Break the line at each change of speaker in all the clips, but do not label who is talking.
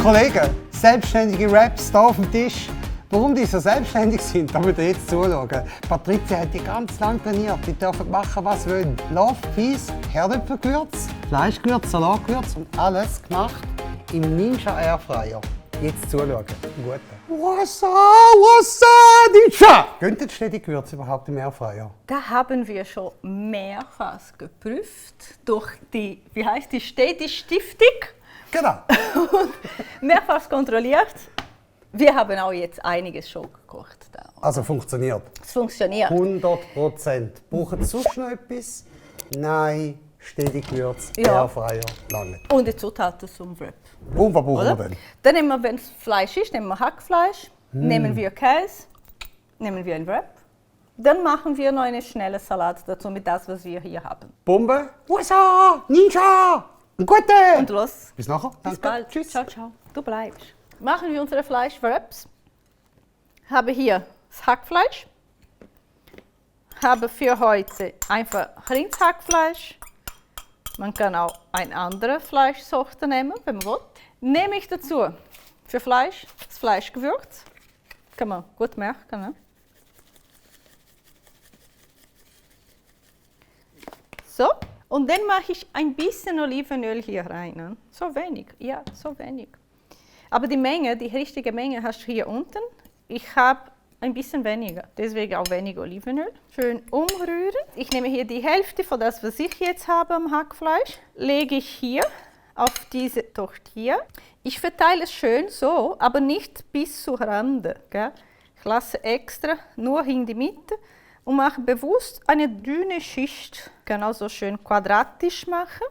Kollegen, selbstständige Raps hier auf dem Tisch. Warum die so selbstständig sind, da müsst ihr jetzt zuschauen. Patricia hat die ganz lange trainiert. Die dürfen machen, was sie wollen. Love, Peace, Herdöpfelgewürz, Fleischgewürz, Salatgewürz und alles gemacht im Ninja Airfryer. Jetzt zuschauen. Gute. What's up, Ninja? Gehen denn die Gewürze überhaupt im Airfryer?
Da haben wir schon mehrfach geprüft durch die, wie heißt die, Städte-Stiftung.
Genau.
Und mehrfach kontrolliert. Wir haben auch jetzt einiges schon gekocht. Da.
Also funktioniert?
Es funktioniert.
100%. Brauchen Sie sonst noch etwas? Nein, stetig Gewürz,
Ja.
Airfryer, lange.
Und die Zutaten zum Wrap.
Und was brauchen wir denn?
Dann nehmen wir, wenn es Fleisch ist, nehmen wir Hackfleisch, nehmen wir Käse, nehmen wir ein Wrap. Dann machen wir noch einen schnellen Salat dazu mit das, was wir hier haben.
Bombe? USA! Ninja! Gute!
Und los.
Bis nachher.
Bis
Danke.
bald.
Tschüss.
Ciao, ciao. Du bleibst. Machen wir unsere Fleischwraps. Habe hier das Hackfleisch. Habe für heute einfach Rindshackfleisch. Man kann auch eine andere Fleischsorte nehmen, wenn man will. Nehme ich dazu für Fleisch das Fleischgewürz. Kann man gut merken. Ne? So. Und dann mache ich ein bisschen Olivenöl hier rein. Ne? So wenig, ja, so wenig. Aber die Menge, die richtige Menge hast du hier unten. Ich habe ein bisschen weniger, deswegen auch weniger Olivenöl. Schön umrühren. Ich nehme hier die Hälfte von das, was ich jetzt habe am Hackfleisch. Lege ich hier auf diese Tortilla. Ich verteile es schön so, aber nicht bis zur Rande. Gell? Ich lasse extra nur in die Mitte. Und mache bewusst eine dünne Schicht, genauso schön quadratisch machen.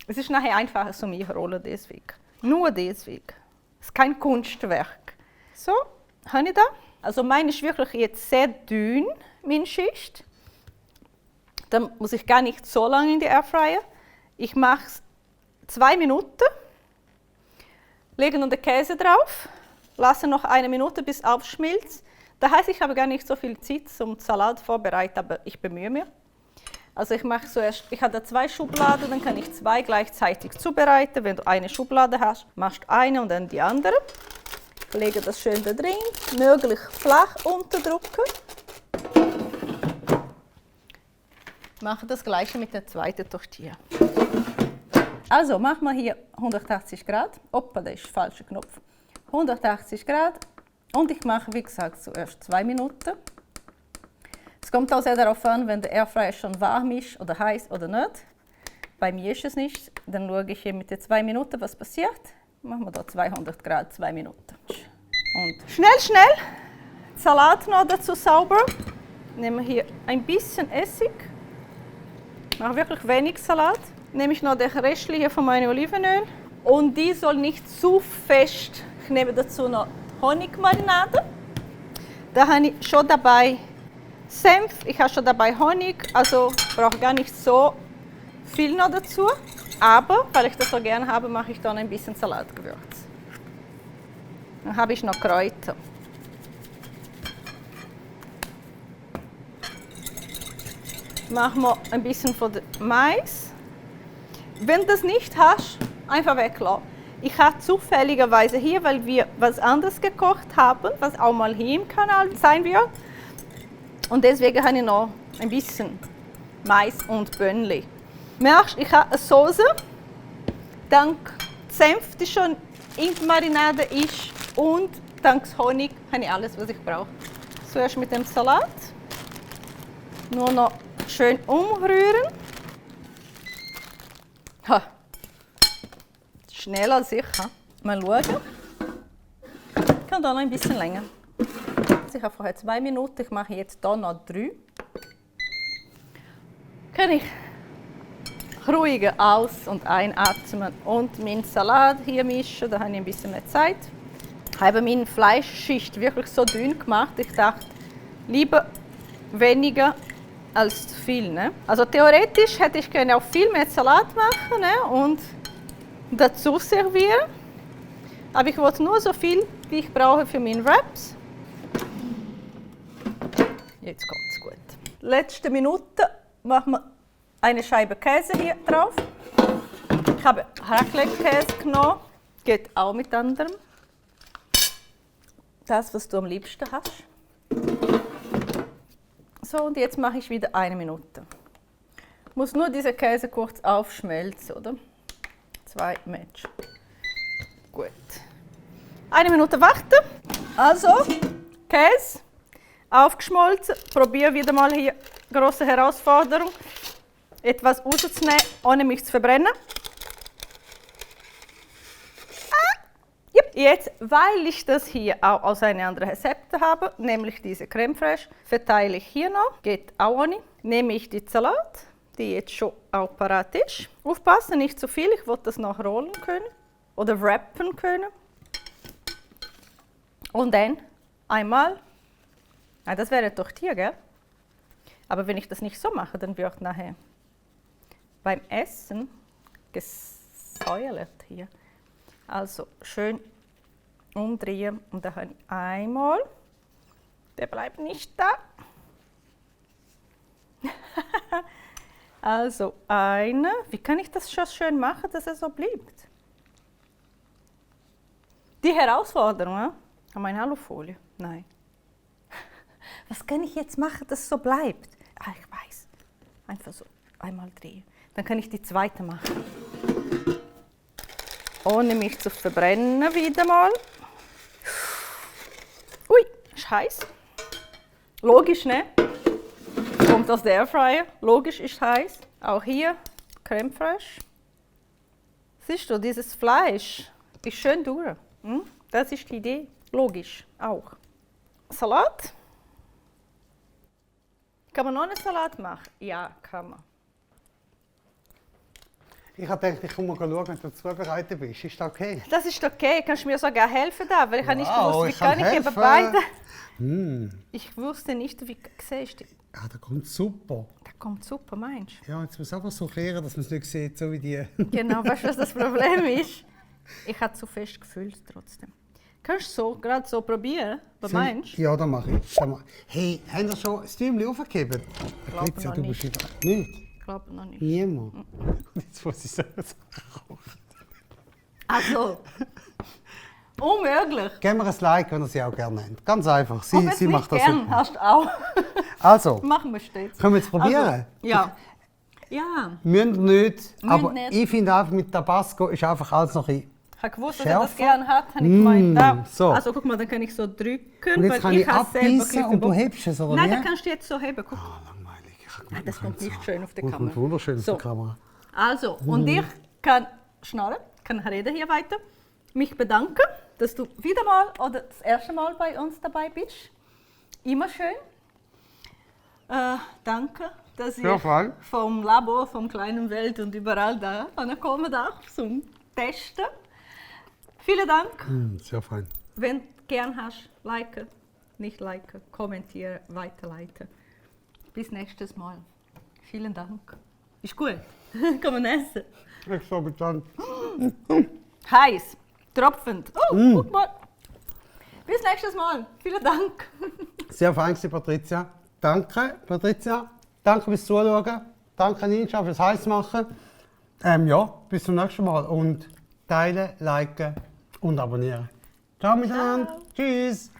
Es ist nachher einfacher zum Einrollen deswegen. Nur deswegen. Es ist kein Kunstwerk. So, habe ich da. Also meine ist wirklich jetzt sehr dünn, meine Schicht. Dann muss ich gar nicht so lange in die Airfryer. Ich mache es 2 Minuten, lege noch den Käse drauf, lasse noch 1 Minute bis aufschmilzt. Das heißt, ich habe gar nicht so viel Zeit zum Salat vorbereiten, aber ich bemühe mich. Also ich mache zuerst, ich habe da 2 Schubladen, dann kann ich 2 gleichzeitig zubereiten. Wenn du eine Schublade hast, machst du eine und dann die andere. Ich lege das schön da drin, möglichst flach unterdrücken. Mache das gleiche mit der zweiten Tortilla. Also machen wir hier 180 Grad. Oppa, das ist der falsche Knopf. 180 Grad. Und ich mache, wie gesagt, zuerst 2 Minuten. Es kommt auch sehr darauf an, wenn der Airfryer schon warm ist oder heiß oder nicht. Bei mir ist es nicht. Dann schaue ich hier mit den 2 Minuten, was passiert. Machen wir da 200 Grad, 2 Minuten. Und schnell, Salat noch dazu sauber. Nehme hier ein bisschen Essig. Mache wirklich wenig Salat. Nehme ich noch den Rest hier von meinem Olivenöl. Und die soll nicht zu fest. Ich nehme dazu noch Honigmarinade. Da habe ich schon dabei Senf, ich habe schon dabei Honig, also ich brauche gar nicht so viel noch dazu. Aber, weil ich das so gerne habe, mache ich dann ein bisschen Salatgewürz. Dann habe ich noch Kräuter. Machen wir ein bisschen von dem Mais. Wenn du das nicht hast, einfach weglassen. Ich habe zufälligerweise hier, weil wir was anderes gekocht haben, was auch mal hier im Kanal sein wird. Und deswegen habe ich noch ein bisschen Mais und Böhnli. Merkst, ich habe eine Soße. Dank Senf, die schon in der Marinade ist, und dank Honig habe ich alles, was ich brauche. Zuerst mit dem Salat. Nur noch schön umrühren. Ha. Schneller sicher. Mal schauen. Ich kann da noch ein bisschen länger. Ich habe vorher 2 Minuten, ich mache jetzt hier noch 3. Kann ich ruhiger aus- und einatmen und meinen Salat hier mischen, da habe ich ein bisschen mehr Zeit. Ich habe meine Fleischschicht wirklich so dünn gemacht. Ich dachte, lieber weniger als zu viel. Ne? Also theoretisch hätte ich gerne auch viel mehr Salat machen, ne? Und dazu servieren. Aber ich wollte nur so viel, wie ich brauche für meine Wraps. Jetzt kommt es gut. Letzte Minute machen wir eine Scheibe Käse hier drauf. Ich habe Raclette-Käse genommen. Geht auch mit anderem. Das, was du am liebsten hast. So, und jetzt mache ich wieder 1 Minute. Muss nur dieser Käse kurz aufschmelzen, oder? 2 Match. Gut. 1 Minute warten. Also, Käse aufgeschmolzen. Probiere wieder mal hier, große Herausforderung, etwas rauszunehmen, ohne mich zu verbrennen. Jetzt, weil ich das hier auch aus einem anderen Rezept habe, nämlich diese Creme Fraiche, verteile ich hier noch, geht auch ohne. Nehme ich die Salat, die jetzt schon auch parat ist. Aufpassen, nicht zu viel, ich will das noch rollen können oder wrappen können. Und dann einmal, das wäre doch hier, gell? Aber wenn ich das nicht so mache, dann wird nachher beim Essen gesäuert hier. Also schön umdrehen und dann habe ich einmal, der bleibt nicht da. Also eine, wie kann ich das schon schön machen, dass er so bleibt? Die Herausforderung, haben wir eine Alufolie? Nein. Was kann ich jetzt machen, dass es so bleibt? Ich weiß, einfach so einmal drehen. Dann kann ich die zweite machen. Ohne mich zu verbrennen wieder mal. Ui, ist heiß. Logisch, ne? Kommt aus der Airfryer. Logisch ist heiß. Auch hier Creme Fraiche. Siehst du, dieses Fleisch ist schön durch. Das ist die Idee. Logisch, auch. Salat. Kann man noch einen Salat machen? Ja, kann man.
Ich habe gedacht, ich komme mal schauen, wenn du zubereitet bist. Ist das okay?
Das ist okay. Kannst du mir sogar helfen da? Weil ich habe nicht
Wow,
gewusst, wie
ich kann
kann ich eben
helfen.
beide. Ich wusste nicht, wie siehst du.
Ja, das kommt super.
Das kommt super, meinst du?
Ja, jetzt muss man einfach so kehren, dass man es nicht sieht, so wie die.
Genau, weißt du, was das Problem ist? Ich habe zu fest gefüllt trotzdem. Kannst du so, gerade so probieren? Was meinst du?
Ja, das mache ich. Hey, haben wir schon das Däumchen aufgegeben? Patricia,
noch
du
nicht.
bist nicht.
Ich glaube noch nicht.
Niemand. Jetzt muss ich selber sagen.
Also, unmöglich.
Geben wir ein Like, wenn ihr sie auch gerne nennt. Ganz einfach.
Und wenn
Sie
du
macht
nicht
das
gern
super.
hast, auch.
Also,
Machen wir stets.
können wir jetzt probieren?
Also, ja. Ja.
Müssen nicht, aber
nicht.
ich finde einfach, mit Tabasco ist einfach alles noch ein.
Ich habe gewusst, dass er das
Schärfer?
gerne hat, habe ich gemeint. Da.
so.
Also guck mal, dann kann ich so drücken,
Und jetzt
weil
kann
ich
ich
habe selber ein
abbeißen
bisschen
und du
Bock.
hebst es, oder
Nein,
wie?
das kannst du jetzt so heben. Guck.
Langweilig. Ich hab gemeint,
Das
man
kommt
könnte
nicht
so.
schön auf der
Das
Kamera.
kommt wunderschön
So.
auf der Kamera.
Also, und ich kann schnarren, kann reden hier weiter. Mich bedanken, dass du wieder mal oder das erste Mal bei uns dabei bist. Immer schön. Danke, dass
Ja,
ihr
voll.
vom Labor, vom kleinen Welt und überall da ankommen darf zum Testen. Vielen Dank.
Sehr fein.
Wenn du gern hast, liken, nicht liken, kommentieren, weiterleiten. Bis nächstes Mal. Vielen Dank. Ist gut. Kann man essen.
Extra bedankt.
Heiß, tropfend. Oh, guck mal. Bis nächstes Mal. Vielen Dank.
Sehr fein, Patricia. Danke, Patricia. Danke fürs Zuschauen. Danke, Ninja, fürs Heißmachen. Ja, bis zum nächsten Mal. Und teilen, liken und abonnieren. Ciao miteinander.
Ciao.
Tschüss.